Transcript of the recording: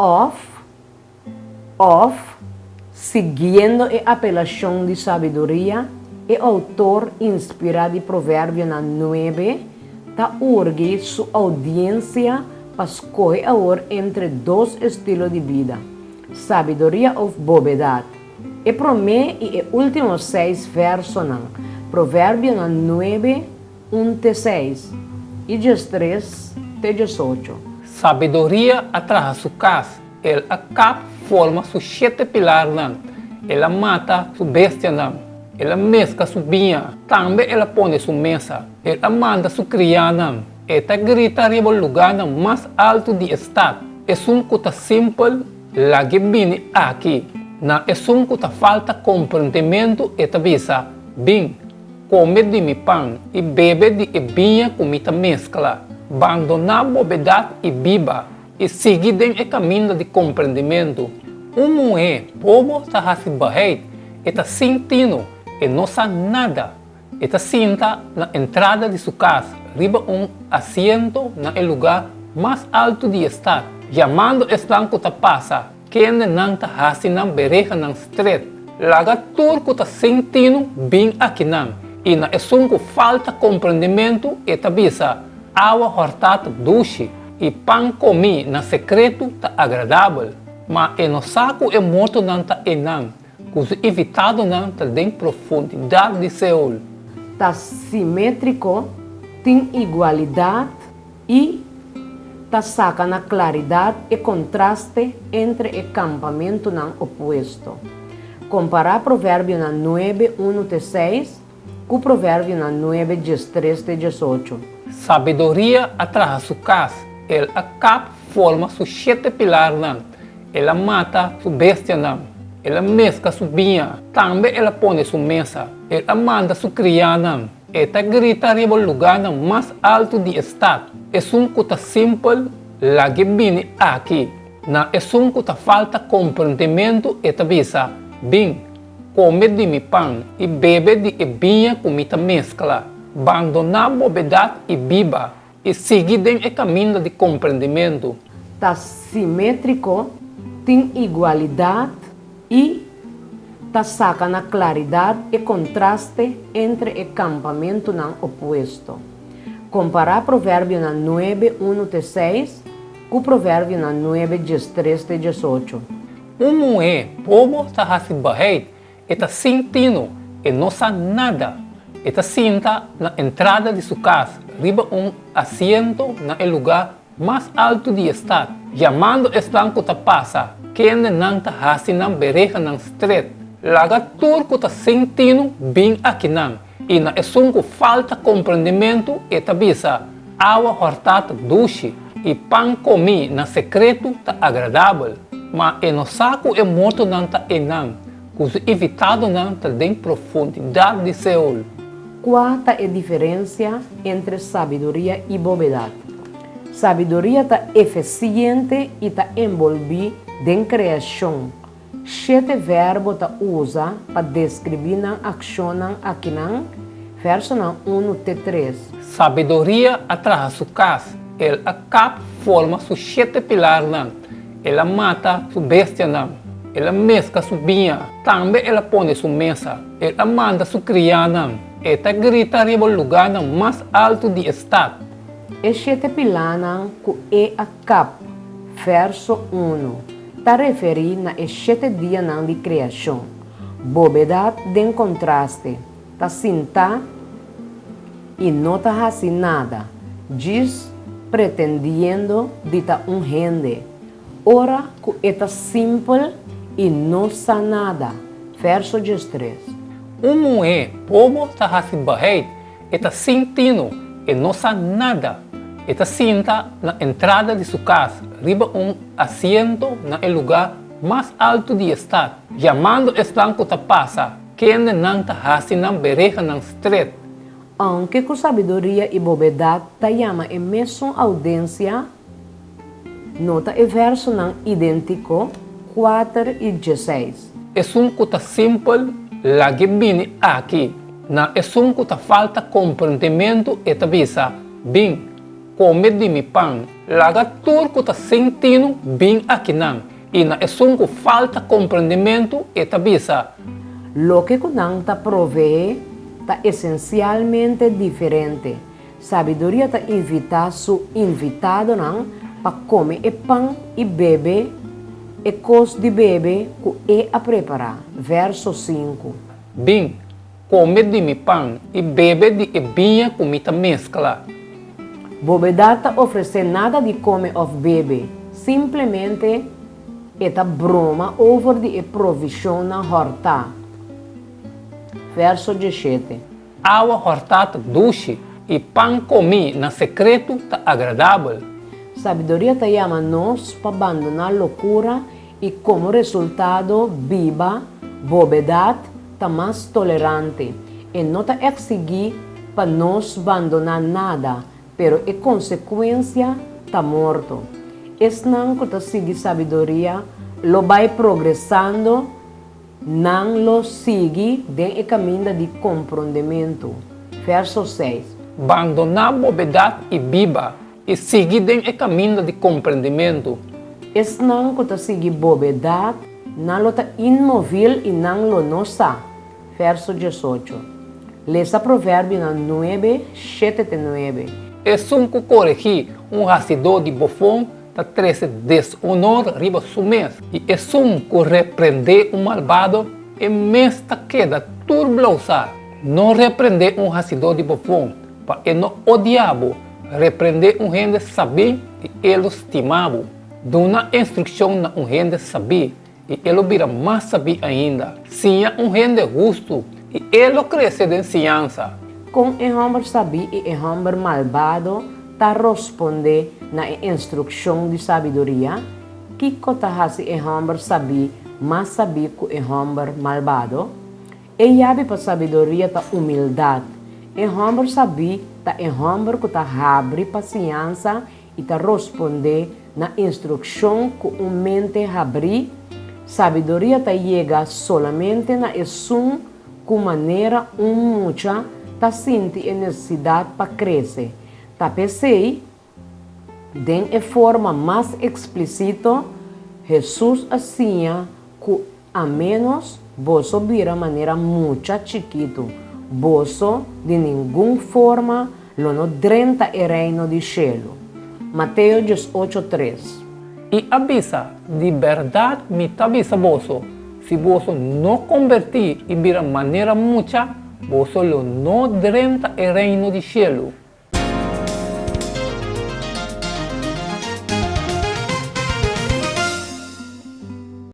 Òf, Òf, siguiendo e apelashon di sabiduria, e outor inspirá di Proverbionan nuebe ta urgi su oudiensia pa skohe awor entre dos estilo di bida, sabiduria òf bobedat. E promé i e último seis versonan, Proverbionan nuebe, un te seis, i diestres te diesocho. Sabiduria a traha su kas, el a kap forma su shete pilarnan, el a mata su bestianan, el a meska su biña, tambe el a pone su mesa, el a manda su kriánan, e ta grita riba lugánan mas altu di e stat, Esun ku ta simpel, lag'é bini aki. Na esun ku ta falta komprendementu e ta bisa, Bin. Kome di mi pan i bebe di e biña ku mi ta meskla. Bandoná bobedat i biba, i sigui den e kaminda di komprendimentu. Un muhé bobo ta hasi beheit, e ta sin tinu, e no sa nada. E ta sinta na entrada di su kas, riba un asiento na e lugá mas altu di e stat, yamando esnan ku ta pasa. Kende nan ta hasi nan berehanan stret. Laga tur ku ta sin tinu bin akinan, i na esun ku falta komprendimentu e ta bisa, Awa hòrtá ta dushi, i pan komí na sekretu ta agradabel. Ma e no sa ku e mortonan ta einan, ku su invitadonan ta den profundidat di Seol. Ta simétriko, tin igualidat I ta saka na klaridat e kontraste entre e kampamentunan opuesto. Kompará Proverbionan nuebe, unu te seis ku Proverbionan nuebe, diestres te diesocho. Sabiduria a traha su kas, el a kap forma su shete pilarnan, el a mata su bestianan, el a meska su biña, tambe el a pone su mesa, el a manda su kriánan. E ta grita riba lugánan mas altu di e stat, Esun ku ta simpel, lag'é bini aki. Na esun ku ta falta komprendementu e ta bisa, Bin, kome di mi pan i bebe di e biña ku mi ta meskla. Bandoná bobedat i biba, i sigui den e kaminda di komprendementu. Ta simétriko, tin igualidat i ta saka na klaridat e kontraste entre e kampamentunan opuesto. Kompará Proverbionan nuebe, unu te seis ku Proverbionan nuebe, diestres te diesocho. Un muhé bobo ta hasi beheit E ta sin tinu, e no sa nada. E ta sinta na entrada di su kas, riba un asiento na e lugá mas altu di e stat, yamando esnan ku ta pasa, kende nan ta hasi nan berehanan stret. Laga tur ku ta sin tinu bin akinan, i na esun ku falta komprendimentu e ta bisa, Awa hòrtá ta dushi, i pan komí na sekretu ta agradabel. Ma e no sa ku e mortonan ta einan, ku su invitadonan ta den profundidat di Seol. Kua ta e diferensia entre sabiduria i bobedat? Sabiduria ta efesiente i ta enbolbí den kreashon. Shete verbo ta usa pa deskribí nan akshonnan akinan, versonan unu te tres. Sabiduria a traha su kas, el a kap forma su shete pilarnan, el a mata su bestianan, el a meska su biña, tambe el a pone su mesa, el a manda su kriánan, e ta grita riba lugánan mas altu di e stat. E shete pilánan ku e a kap, verso unu, ta referí na e shete dianan di kreashon. Bobedat den kontraste, ta sintá i no ta hasi nada, djis pretendiendo di ta un hende, ora ku e ta simpel i no sa nada, verso diestres. Un muhé bobo ta hasi beheit E ta sin tinu, e no sa nada. E ta sinta na entrada di su kas, riba un asiento na e lugá mas altu di e stat, yamando esnan ku ta pasa, kende nan ta hasi nan berehanan stret. Aunke ku sabiduria i bobedat ta yama e mesun oudensia, nota e versonan idéntiko, kuater i dieseis. Esun ku ta simpel, lag'é bini aki. Na esun ku ta falta komprendementu e ta bisa, Bin, Kome di mi pan. Laga tur ku ta sin tinu bin akinan. I na esun ku falta komprendimentu e ta bisa. Loke ku nan ta proveé ta esensialmente diferente. Sabiduria ta invitá su invitadonan pa kome e pan i bebe e kos di bebe ku e a prepará. Verso sinku. Bin, kome di mi pan i bebe di e biña ku mi ta meskla. Bobedat ta ofresé nada di kome òf bebe, simplemente e ta broma over di e provishonnan hòrtá. Verso diesshete. Awa hòrtá ta dushi, i pan komí na sekretu ta agradabel. Sabiduria ta yama nos pa bandoná lokura i komo resultado biba bobedat ta mas tolerante. E no ta eksigí pa nos bandoná nada, pero e konsekuensia ta morto. Esnan ku ta sigui sabiduria lo bai progresando. Nan lo sigui den e kaminda di komprondementu. Verso seis. Bandoná bobedat i biba, i sigui den e kaminda di komprendimentu. Esnan ku ta sigui bobedat, nan lo ta inmovil i nan lo no sa. Verso diesocho. Lesa Proverbionan nuebe, shete te nuebe. Esun ku koregí un hasidó di bofon ta trese desonor riba su mes, i esun ku reprendé un malbado, e mes ta keda tur blousá. No reprendé un hasidó di bofon, pa e no odiá bo, reprendé un hende sabí, i e lo stima bo. Duna instrukshon na un hende sabí, i e lo bira mas sabí ainda. Siña un hende hustu, i e lo krese den siñansa. Kon e hòmber sabí i e hòmber malbado ta rospondé na e instrukshon di sabiduria? Kiko ta hasi e hòmber sabí mas sabí ku e hòmber malbado? E yabi pa sabiduria ta humildat. E hòmber sabí ta e hòmber ku ta habri pa siñansa i ta rospondé na instrukshon ku un mente habrí, sabiduria ta yega solamente na esun ku manera un mucha ta sinti e nesesidat pa krese. Ta p'esei, den e forma mas eksplísito, Hesus a siña ku A ménos boso bira manera mucha chikitu, boso di ningun forma lo no drenta e Reino di shelu. Mateo diesocho tres. I a bisa, Di bèrdat mi ta bisa boso, si boso no kombertí i bira manera mucha, boso lo no drenta e Reino di shelu.